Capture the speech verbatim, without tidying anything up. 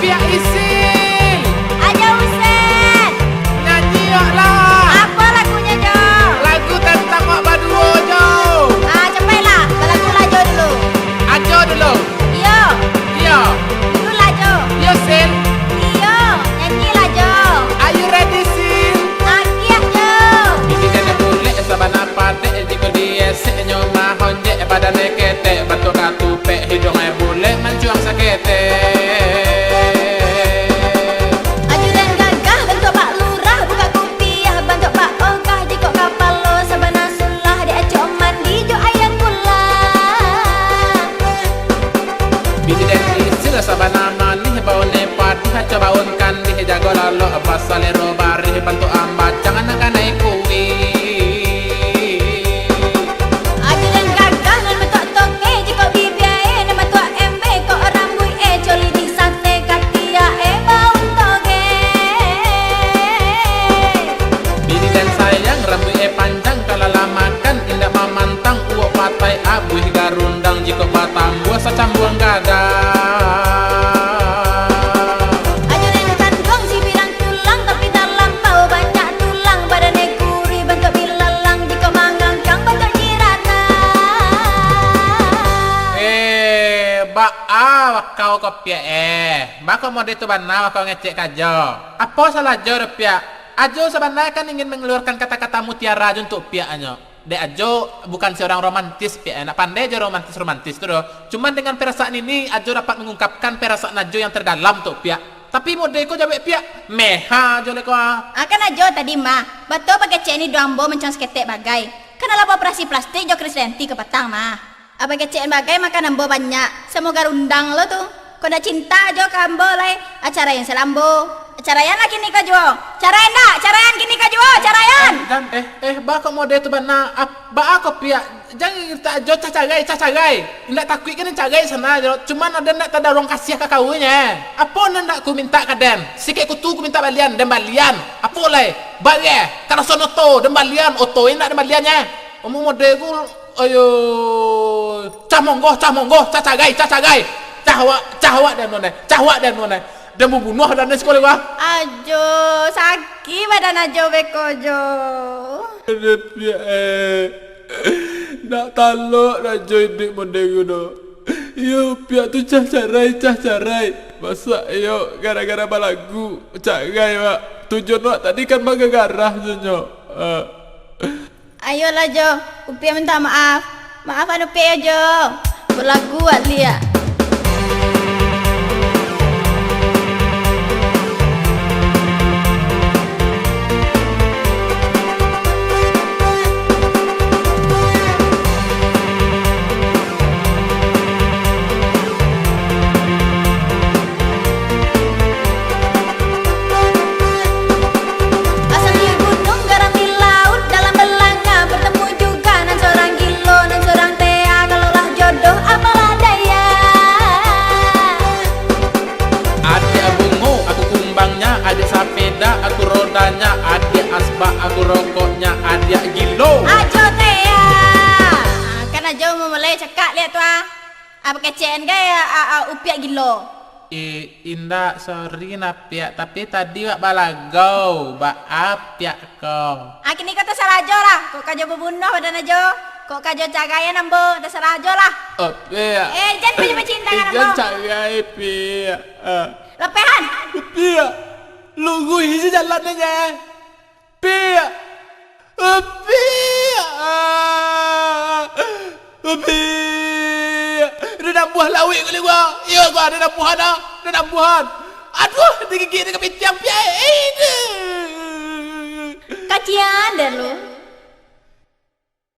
Piak Isil! Ajo Usen! Nyanyi awak lah! Apo lagunyo, Jo? Lagu tantang awak baduo, Jo! Ah, capeklah, balagulah Jo dulu. Ajo dulu. Iyo. Iyo. Dululah Jo. Iyo, Sil. Iyo, nyanyilah Jo. Are you ready, Sil? Agiah Jo. Bini den bulek sabana padek, jiko diesek nyo mahonjek, badan ketek, bantuak katupek, hiduang bulek, mancuang saketek. Ajo den gagah, bantuak Pak Lurah, bukak kupiah, bantuak Pak Ogah, jikok kapalo sabana sulah, diacok mandi jo aia kulah. Bini den Isil sabana manih, baun padih, acok baun kandih, jago lalok, basalero barih, bantuak ambacang, anak kanai kuih. Ajo den gagah nan bantuak toke, jikok bibia e nan bantuak embe, kok rambuik e coli di sate, katiak e baun toge. Bini den sayang, rambuik e panjang, kalau lah makan indak mamantang, uwok patai abuih garundang, jikok batambuah sacambuang gadang. Ajo den kanduang sibilang tulang, tapi talampau banyak tulang, badan e kurih bantuak bilalang, jikok mangangkang bantuak jiratang. Eh, baa kau ko piak eh? Baa kok mode tu bana kau ngecek ka Ajo? Apo salah Ajo do piak? Ajo sabana kan ingin mengeluarkan kata-kata mutiara jo untuak piak anyo. Dek Ajo bukan seorang romantis piak eh, nak pandai jo romantis-romantis tu doh. Cuman dengan perasaan ini, Ajo dapat mengungkapkan perasaan Ajo yang terdalam tu piak. Tapi mode ko jawek piak, meha Ajo leko ah. Ah, kan Ajo tadi mah, batua pakecek ni do ambo mancuang saketek bagai. Kan alah baoperasi plastik jo Krisdayanti kapatang mah. Abah kecek bagai makan ambo banyak, samo garundang lo tu. Kok ndak cinta jo ka ambo lai, ah, caraian salambo. Caraian lah kini ko juo. Carai ndak? Caraian kini ko juo, caraian! Eh, jan, eh, eh, baa kok mode tu bana? Ap-, baa kok piak? Jan tak jo cah carai, cah carai. Indak takuik kan carai sana jo. Cuman aden ndak tadaruang kasiah ka kau nyo. Apo nan ndak ku mintak ka den? Sikek kutu ku mintak balian, den balian. Apo lai? Bareh, karaso oto, den balian. Oto indak den balian nyo. Amuah mode ku, ayo. Cah monggo, cah monggo, cah carai, cah carai. Cah awak, cah awak den nonai, cah awak den nonai. Den mambunuah den sikola gua. Ajo, sakik badan Ajo beko jo. Aduh, piak, eh. Nak talok dah jo iduik mode ko do. Iyo, piak tu cah carai, cah carai. Masak iyo gara-gara balagu, carai wak. Tujuan wak tadi kan bagagarah jo nyo. Ah. Ayolah, Jo. Upiak minta maaf. Maafan Upiak yo, Jo. Balagu wak liak. Asam di gunung, garam di laut, dalam balanga, bertemu juga nan sorang gilo, nan sorang tea, kalau lah jodoh, apalah daya. Adiak bungo, aku kumbangnya, adiak sapeda, aku rodanya, adiak asbak, aku rokoknya, adiak gilo. Ajo tea. Ah, kan Ajo mamulai cakak liak tu, ah. Ah, bakecekan gai, ah, ah, Upiak gilo. Eh, indak, sorry nah, Piak. Tapi tadi wak balagau, baa Piak ko. Ah, kini ko tasarah Ajo lah. Kok ka Ajo babunuah badan Ajo, kok ka Ajo caraian ambo, tasarah Ajo lah. Oh, Piak. Eh, jan banyak bacinta dengan ambo. Jan carai, Piak. Ah. Lapehan. Piak. Luruih se jalannyo. Piak! Piak! Ah! Piak! Ado nambuah lawik kali gua. Iyo gua, ado nambuahan ah. Ado nambuahan. Aduh, digigik dek kapitiang, Piak. Eh, deh. Kasian deh lu.